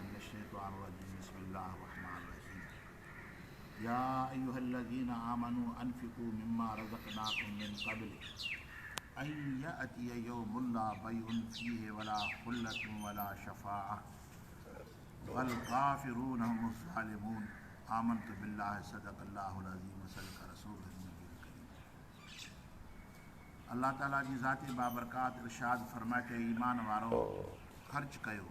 بالله من الشيطان الرجيم بسم الله الرحمن الرحيم يا ايها الذين آمنوا انفقوا مما رزقناكم من قبل ان يأتي يوم لا بيع فيه ولا خلة ولا شفاعة والڪافرون هم الظالمون آمنت بالله صدق الله العظيم وصدق رسوله النبي الڪريم الله تعالي جي ذات بابرڪات ارشاد فرمائي ته ايمان وارو خرچ ڪيو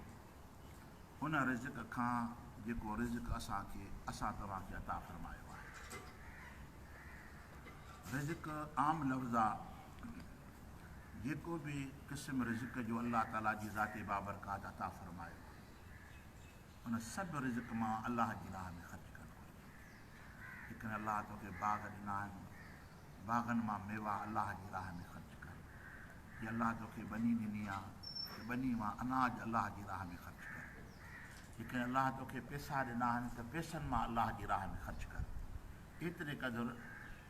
ان رزق کان جيڪو رزق اسان کي اسان توهان کي عطا فرمايو آهي. رزق عام لفظ آ جيڪو به قسم رزق جو الله تعالي جي ذات بابرڪات عطا فرمايو ان سڀ رزق مان الله جي راهه ۾ خرچ ڪرڻ گهرجي. جيڪڏهن الله توکي باغ ڏنا آهن، باغن مان ميوا الله جي راهه ۾ خرچ ڪر. جي الله توکي ٻني ڏني آ ته ٻني مان اناج الله جي راهه ۾ خرچ ڪر. جيڪڏهن الله توکي پيسا ڏنا آهن ته پيسن مان الله جي راهه ۾ خرچ ڪر. ايتري قدر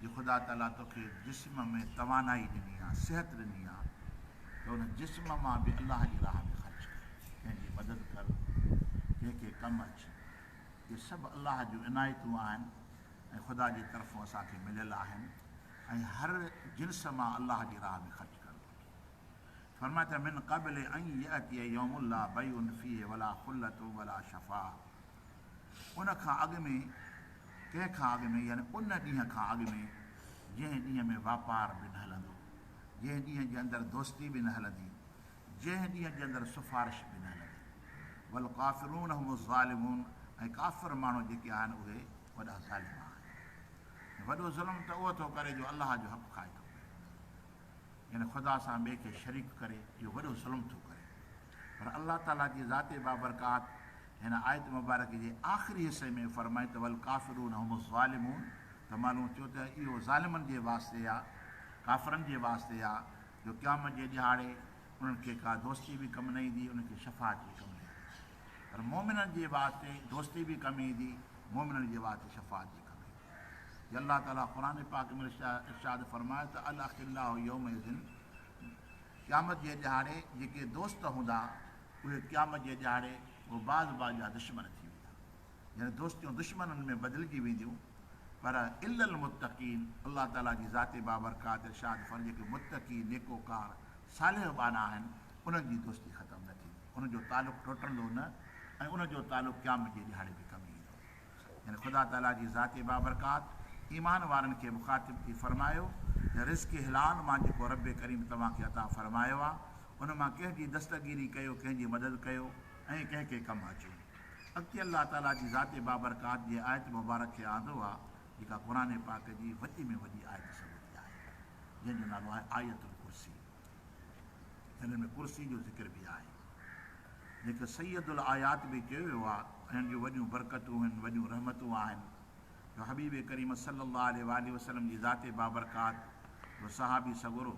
جو خدا تعاليٰ توکي جسم ۾ توانائي ڏني آ، صحت ڏني آ ته ان جسم مان به الله جي راهه ۾ خرچ ڪر، ڪنهن جي مدد ڪر، ڪنهن کي ڪم اچ. اهي سڀ الله جون عنايتون آهن ۽ خدا جي طرفون اسان کي مليل آهن ۽ هر جنس مان الله جي راهه ۾ خرچ ڪرڻ گهرجي. فرمائي ته من قبل ان يأتي يوم لا بيع فيه ولا خلة ولا شفاعة ان کان اڳ ۾ ڪنهن کان اڳ ۾ يعني ان ڏينهن کان اڳ ۾ جنهن ڏينهن ۾ واپار به نه هلندو، جنهن ڏينهن جي اندر دوستي به نه هلندي، جنهن ڏينهن جي اندر سفارش به نه هلندي. والڪافرون هم الظالمون ۽ ڪافر ماڻهو جيڪي آهن اهي وڏا ظالم آهن. وڏو ظلم ته اهو ٿو ڪري جو الله جو حق کائي ٿو پيو. يعني خدا سان ٻئي کي شريڪ ڪري اهو وڏو ظلم ٿو ڪري. پر الله تعاليٰ جي ذات بابرڪات هن آيت مبارڪ جي آخري حصي ۾ فرمائي ته والڪافرون هم الظالمون ته معلوم ٿيو ته اهو ظالمن جي واسطي آ، ڪافرن جي واسطي آ جو قيامت جي ڏهاڙي انهن کي ڪا دوستي به ڪم نه ايندي، انهن کي شفاعت به ڪم نه ايندي. پر مؤمنن جي واسطي دوستي به ڪم ايندي، مؤمنن جي واسطي شفاعت به ڪم ايندي. جي الله تعاليٰ قرآن پاڪ ۾ ارشاد فرمايو ته الاخلاء يومئذ قيامت جي ڏهاڙي جيڪي دوست هوندا اهي قيامت جي ڏهاڙي اهي بعض بعض جا دشمن ٿي ويندا يعني دوستيون دشمنن ۾ بدلجي وينديون پر الا المتقين الله تعاليٰ جي ذات بابرڪات ارشاد فرمايو جيڪي متقي نيڪوڪار صالح ٻانها آهن انهن جي دوستي ختم نه ٿيندي انهن جو تعلق ٽٽندو نه ۽ انهن جو تعلق قيامت جي ڏهاڙي به ڪم ايندو. يعني خدا تعاليٰ جي ذات بابرڪات ايمان وارن کي مخاطب ٿي فرمايو ته رزق حلال مان جيڪو رب ڪريم توهان کي عطا فرمايو آهي ان مان ڪنهن جي دستگيري ڪيو ڪنهن جي مدد ڪيو ۽ ڪنهن کي ڪم اچو. اڳتي الله تعاليٰ جي ذات بابرڪات جي آيت مبارڪ کي آندو آهي جيڪا قرآن پاڪ جي وڏي ۾ وڏي آيت سڳوري آهي جنهن جو نالو آهي آيت الڪرسي. هن ۾ ڪرسي جو ذڪر به آهي، جنهن کي سيد الآيات به چيو ويو آهي ۽ هن جون وڏيون برڪتون آهن، وڏيون رحمتون آهن، جو حبيب ڪريم صلّي الله عليه واٰله وسلّم جي ذات بابرڪات جو صحابي سڳورو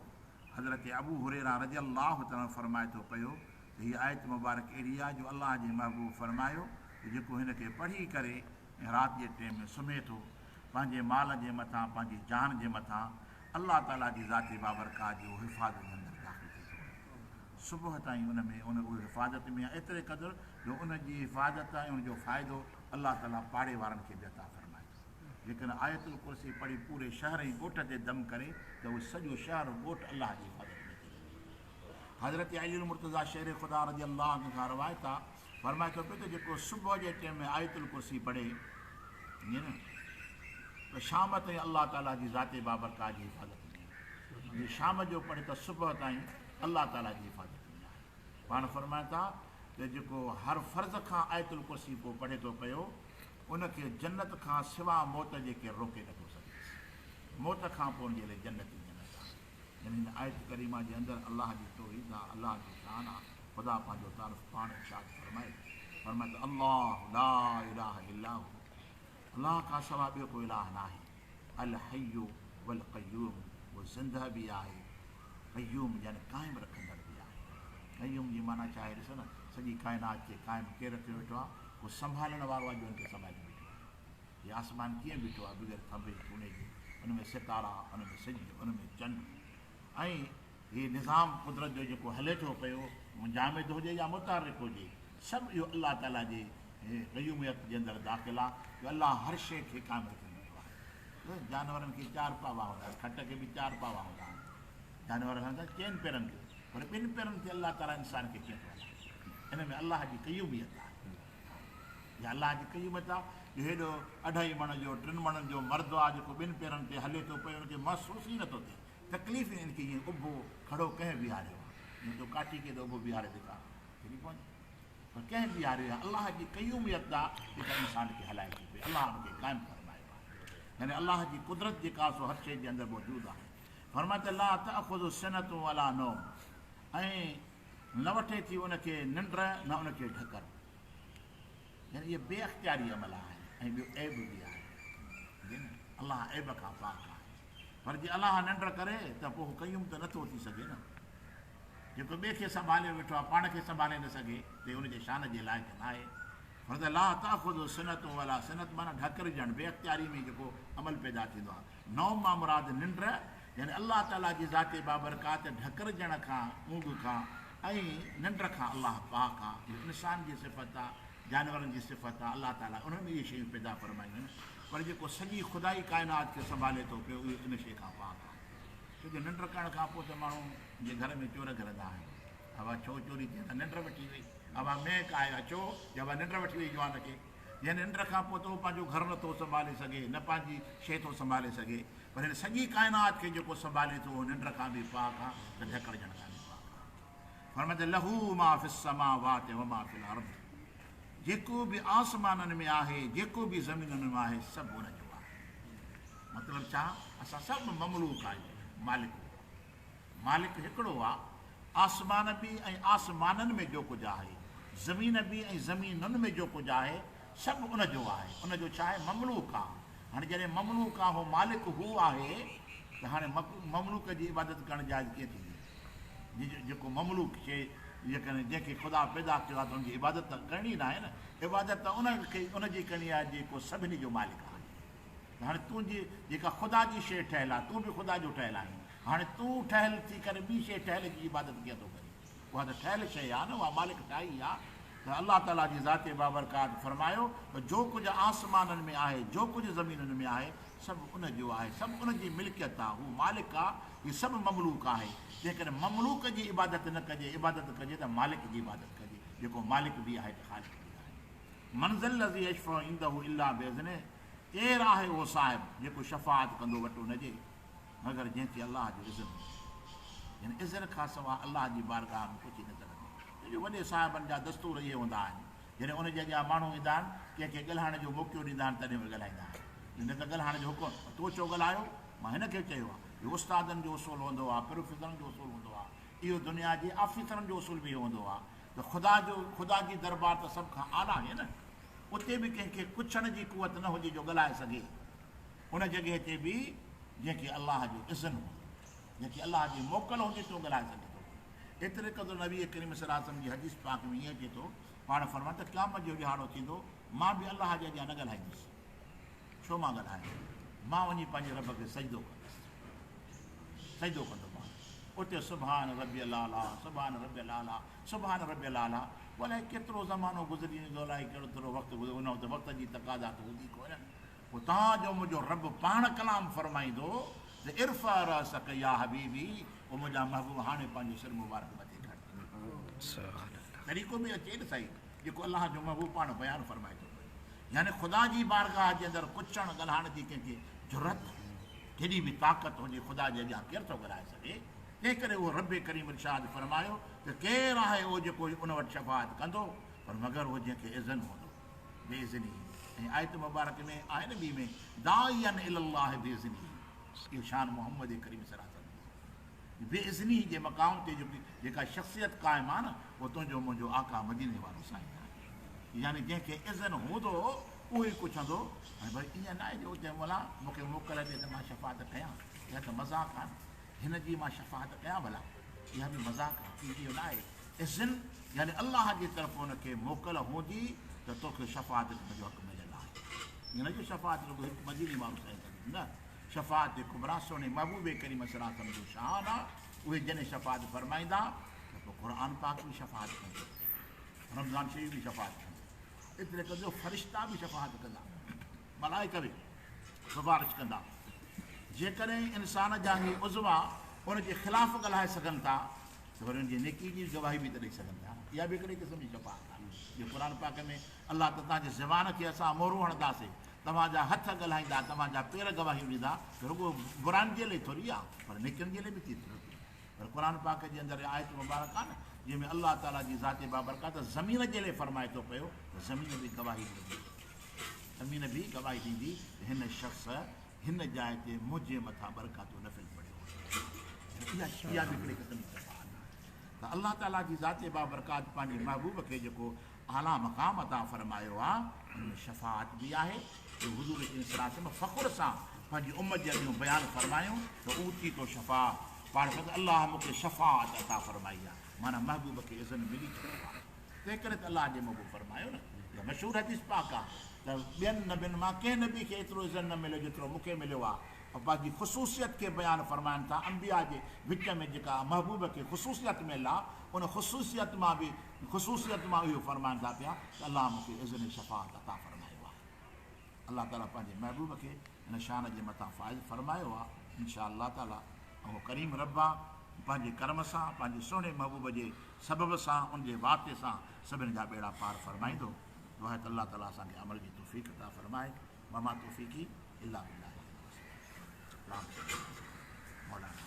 حضرت ابو هريره رضي الله تعالٰي عنه فرمائي ٿو پيو ته هيء آيت مبارڪ اهڙي آهي جو الله جي محبوب فرمايو ته جيڪو هن کي پڙهي ڪري ۽ رات جي ٽيم ۾ سمهي ٿو پنهنجي مال جي مٿان پنهنجي جان جي مٿان الله تعاليٰ جي ذات بابرڪات جي اهو حفاظت جي اندر داخل ٿي ٿو وڃي. صبح تائين ان ۾ ان اهو حفاظت ۾ آهي ايتري قدر جو ان جي حفاظت ۽ ان جو فائدو الله تعاليٰ پاڙي وارن کي به عطا فرمائي ٿو. جيڪڏهن آيت الڪرسي پڙهي پوري شهر ۽ ڳوٺ تي دم ڪري ته اهو سڄو شهر ڳوٺ الله جي حفاظت ۾ اچي ويندو. حضرت علي المرتضيٰ شير خدا رضي الله عنه کان روايت آهي فرمائي ٿو پيو ته جيڪو صبح جي ٽيم ۾ آيت الڪرسي پڙهي ائين نه ته شام تائين الله تعاليٰ جي ذات بابرڪات جي حفاظت ۾ آهي. جي شام جو پڙهي ته صبح تائين الله تعاليٰ جي حفاظت ۾ آهي. پاڻ فرمائن ٿا ته جيڪو هر فرض کان آيت الڪرسي پوء پڙهي ٿو پيو ان کي جنت کان سوا موت جي ڪير روڪي نٿو سگهيس. موت کان پوء ان جي لاء جنت ئي جنت آهي. يعني هن آيت ڪريمه جي اندر الله جي توحيد آهي، الله جو شان آهي، خدا پنهنجو تعارف پاڻ ارشاد فرمائي ٿو. فرمائي ٿو الله لا اله الا هو. الله کان سوا ٻيو ڪو اله ناهي، الحي والقيوم، هو زنده به آهي، قيوم يعني قائم رکندڙ به آهي. قيوم جي معنيٰ ڇا آهي؟ ڏسو نه سڄي ڪائنات کي قائم ڪير رکيو ويٺو آهي؟ ڪو سنڀالڻ وارو آهي جو ان کي سنڀاليو بيٺو آهي. هي آسمان ڪيئن بيٺو آهي بغير ٿنڀي ٿوڻي جي، ان ۾ ستارا، ان ۾ سج، ان ۾ چنڊ ۽ هي نظام قدرت جو جيڪو هلي ٿو پيو، جامد هجي يا متحرڪ هجي، سڀ اهو الله تعاليٰ جي قيوميت جي اندر داخل آهي جو الله هر شيء کي قائم رکي بيٺو آهي. جانورن کي چار پاوا هوندا آهن، کٽ کي به چار پاوا هوندا آهن، جانور هلندا چئن پيرن تي، پر ٻن پيرن تي الله تعاليٰ انسان کي ڪيئن ٿو هلائي؟ ان ۾ الله جي قيوميت آهي. اها الله جي قيوميت آهي جو هيڏو اڍائي مڻ جو ٽن مڻن جو مرد آهي جيڪو ٻن پيرن تي هلي ٿو پيو، ان کي محسوس ئي نٿو ٿئي تڪليف ئي ان کي ائين اڀو کڙو ڪنهن بيهاريو آهي؟ جيئن تون ڪاٺي کي ته اڀو بيهاري ڏيکار، ٿي پوندي. پر ڪنهن بيهاريو آهي؟ الله جي قيوميت آهي جيڪا انسان کي هلائي ٿي پئي، الله ان کي قائم فرمايو آهي. يعني الله جي قدرت جيڪا سو هر شيء جي اندر موجود آهي. فرمائي ته لا تأخذه سنة ولا نوم ۽ نه وٺي ٿي ان کي ننڊ نه ان کي ڍڪر. يعني اهي بي اختياري عمل آهن ۽ ٻيو عيب به آهي. الله عيب کان پاڪ آهي. پر جي الله ننڊ ڪري ته پوء هو قيوم ته نٿو ٿي سگهي نه. جيڪو ٻئي کي سنڀاليو ويٺو آهي پاڻ کي سنڀالي نه سگهي ته ان جي شان جي لائق ناهي. فرمائي ته لا تاخذه سنة ولا سنة معنيٰ ڍڪرجڻ، بي اختياري ۾ جيڪو عمل پيدا ٿيندو آهي. نوم مان مراد ننڊ يعني الله تعاليٰ جي ذات بابرڪات ڍڪرجڻ کان، اونگهه کان ۽ ننڊ کان الله پاڪ آهي. اهو انسان جي صفت آهي، جانورن جي صفت آهي، الله تعاليٰ انهن ۾ اهي شيون پيدا فرمايون آهن. پر جيڪو سڄي خدائي ڪائنات کي سنڀالي ٿو پيو اهو ان شيء کان پاڪ آهي. ڇو جو ننڊ ڪرڻ کان پوء ته ماڻهو جي گهر ۾ چور گهرندا آهن. ابا ڇو چوري ٿي ته ننڊ وٺي وئي. ابا مينهن ڪاهي آ ڇو؟ جو ابا ننڊ وٺي وئي جوان کي. يعني ننڊ کان پوء ته هو پنهنجو گهر نه ٿو سنڀالي سگهي نه پنهنجي شيء ٿو سنڀالي سگهي. پر هن سڄي ڪائنات کي جيڪو سنڀالي ٿو اهو ننڊ کان به پاڪ آ ته ڍڪرجڻ کان به پاڪ آ. فرمائي ته له ما في السماوات وما في الارض جيڪو به آسمانن ۾ آهي جيڪو به زمينن ۾ آهي سڀ ان جو آهي. مطلب ڇا؟ اسان سڀ مملوڪ آهيون، مالڪ هو مالڪ هڪڙو آ، آسمان به ۽ آسمانن ۾ جو ڪجهه آهي، زمين به ۽ زمينن ۾ جو ڪجهه آهي، سڀ ان جو آهي. ان جو ڇا آهي؟ مملوڪ آ. هاڻي جڏهن مملوڪ آ، هو مالڪ هو آهي ته هاڻي مملوڪ جي عبادت ڪرڻ جائز ڪيئن ٿيندي؟ جيڪو مملوڪ شيء جيڪڏهن جنهن کي خدا پيدا ڪيو آهي ته ان جي عبادت ته ڪرڻي ناهي نه. عبادت ته ان کي ان جي ڪرڻي آهي جيڪو سڀني جو مالڪ آهي. ته هاڻي تنهنجي جيڪا خدا جي شيء ٺهيل آهي، تون به خدا جو ٺهيل آهين. هاڻي تون ٺهيل ٿي ڪري ٻي شيء ٺهيل جي عبادت ڪيئن ٿو ڪرين؟ اها ته ٺهيل شيء آهي نه، اها مالڪ ٺاهي آهي. ته الله تعاليٰ جي ذات بابرڪات فرمايو ته جو ڪجهه آسمانن ۾ آهي، جو ڪجهه زمينن ۾ آهي، سڀ ان جو آهي، سڀ ان جي ملڪيت آهي، هو مالڪ آهي، هي سڀ مملوڪ آهي. تنهنڪري مملوڪ جي عبادت نه ڪجي، عبادت ڪجي ته مالڪ جي عبادت ڪجي، جيڪو مالڪ به آهي ته خالق به آهي. من ذا الذي يشفع عنده الا باذنه، ڪير آهي اهو صاحب جيڪو شفاعت ڪندو وٽ ان جي، مگر جنهن کي الله جو اذن هجي. يعني اذن کان سواء الله جي بارگاهه ۾ پهچي نه سگهندو. ڇو جو وڏي صاحبن جا دستور اهي هوندا آهن. جڏهن ان جي اڳيان ماڻهو ايندا آهن، ڪنهن کي ڳالهائڻ جو موقعو ڏيندا آهن تڏهن اهي ڳالهائيندا آهن. نه ته ڳالهائڻ جو حڪم، تو ڇو ڳالهايو؟ مان هن کي چيو آهي. اهو استادن جو اصول هوندو آهي، پروفيسرن جو اصول هوندو آهي. اهو دنيا جي آفيسرن جو اصول به اهو هوندو آهي ته خدا جو خدا جي دربار ته سڀ کان اعليٰ آهي نه. اتي به ڪنهن کي ڪڇڻ جي قوت نه هجي جو ڳالهائي سگهي. ان جڳهه تي به جنهن کي الله جو اذن هوندو، جنهن کي الله جي موڪل هوندي تون ڳالهائي سگهين ٿو. ايتري قدر نبي ڪريم صلي الله عليه وسلم جي حديث پاڪ ۾ ائين اچي ٿو، پاڻ فرمائن ته قيامت جو ڏهاڙو ٿيندو، مان به الله جي اڳيان نه ڳالهائيندس. ڇو مان ڳالهايان؟ مان وڃي پنهنجي رب کي سجدو ڪندس. سجدو ڪندومانس. اتي سبحان ربي الاعليٰ، سبحان ربي الاعليٰ، سبحان ربي الاعليٰ. پوء الائي ڪيترو زمانو گذري ويندو، الائي ڪيترو وقت گذري، ان وقت وقت جي تقاضا ته هوندي ڪونه. پوء تان جو منهنجو رب پاڻ ڪلام فرمائيندو ته ارفع راسک يا حبيبي، او منهنجا محبوب هاڻي پنهنجو سر مبارڪ مٿي کڻ. طريقو به اچي نه سائين جيڪو الله جو محبوب پاڻ بيان فرمائي ٿو پيو. يعني خدا جي بارگاهه جي اندر ڪڇڻ ڳالهائڻ جي ڪنهن کي جرئت، ڪيڏي به طاقت هجي خدا جي اڳيان ڪير ٿو ڳالهائي سگهي؟ تنهن ڪري اهو رب ڪريم ارشاد فرمايو ته ڪير آهي اهو جيڪو ان وٽ شفاعت ڪندو پر مگر اهو جنهن کي اذن هوندو. باذنه ۽ آيت مبارڪ ۾ آهي نه ٻي ۾ داعيا الي الله باذنه اهو شان محمد ڪريم صلي الله عليه وسلم جو باذنه جي مقام تي جيڪي جيڪا شخصيت قائم آهي نه اهو تنهنجو منهنجو آقا مديني وارو سائين آهي يعني جنهن کي اذن هوندو اهو ئي پڇندو ۽ وري ائين نه آهي جو اتي مولا مون کي موڪل ڏي ته مان شفاعت ڪيان اها ته مذاق آهي هن جي مان شفاعت ڪيان ڀلا اها به مذاق آهي اهو نه آهي اذن يعني الله جي طرفون ان کي موڪل هوندي ته توکي شفاعت ڪرڻ جو حق مليل آهي. ائين نه جو شفاعت رڳو هڪ مديني وارو سائين ڪندو نه، شفاعت ڪبريٰ سهڻي محبوب ڪريم صلي الله عليه وسلم جو شان آهي، اهي جڏهن شفاعت فرمائيندا ته پوء قرآن پاڪ به شفاعت ڪندو. رمضان شريف به شفاعت ڪندو. ايتري قدر جو فرشتا به شفاعت ڪندا، ملائڪ به سفارش ڪندا. جيڪڏهن انسان جا هي عضوا ان جي خلاف ڳالهائي سگهن ٿا ته وري ان جي نيڪي جي گواهي به ته ڏئي سگهن ٿا. اها به هڪڙي قسم جي شفاعت آهي. جو قرآن پاڪ ۾ الله ته توهان جي زبان کي اسان مهرون هڻنداسين، توهان جا هٿ ڳالهائيندا، توهان جا پير گواهيون ڏيندا ته رڳو براين جي لئي ٿوري آهي پر نيڪين جي لئي به ٿئي ٿي. پر قرآن پاڪ جي اندر آيت مبارڪ آهي نه جنهن ۾ الله تعاليٰ جي ذات بابرڪات زمين جي لئي فرمائي ٿو پيو ته زمين به گواهي ڏيندي، زمين به گواهي ڏيندي ته هن شخص هن جاء تي منهنجي مٿان ٻه رڪعتون نفل پڙهيو هو. اها اها به هڪڙي قسم جي شفاعت آهي ته الله تعاليٰ جي ذات بابرڪات پنهنجي محبوب کي جيڪو اعليٰ مقام عطا فرمايو آ، ان ۾ شفاعت به آهي، جو حضور ڪريم صلي الله عليه وسلم فخر سان پنهنجي امت جي اڳيون بيان فرمايو ته اوتيت شفاعة، پاڻ فرمايو ته الله مون کي شفاعت عطا فرمائي آ، معنيٰ محبوب کي اذن ملي چڪو آ، تنهنڪري ته الله جي محبوب فرمايو نه، اها مشهور حديث پاڪ آ ته ٻين نبين مان ڪنهن نبي کي ايترو اذن نه مليو جيترو مون کي مليو آ، ۽ پنهنجي خصوصيت کي بيان فرمائن ٿا، انبياء جي وچ ۾ جيڪا محبوب کي خصوصيت مليل آ، ان خصوصيت مان به خصوصيت مان اهو فرمائن ٿا پيا ته الله مون کي اذن شفاعت عطا فرمايو آهي. الله تعالي پنهنجي محبوب کي ان شان جي مٿان فائز فرمايو آهي، ان شاء الله تعالي اهو ڪريم رب آ پنهنجي ڪرم سان پنهنجي سهڻي محبوب جي سبب سان ان جي واسطي سان سڀني جا ٻيڙا پار فرمائيندو. دعا آهي ته الله تعالي اسان کي عمل جي توفيق عطا فرمائي. وما توفيقي الا بالله. مولانا.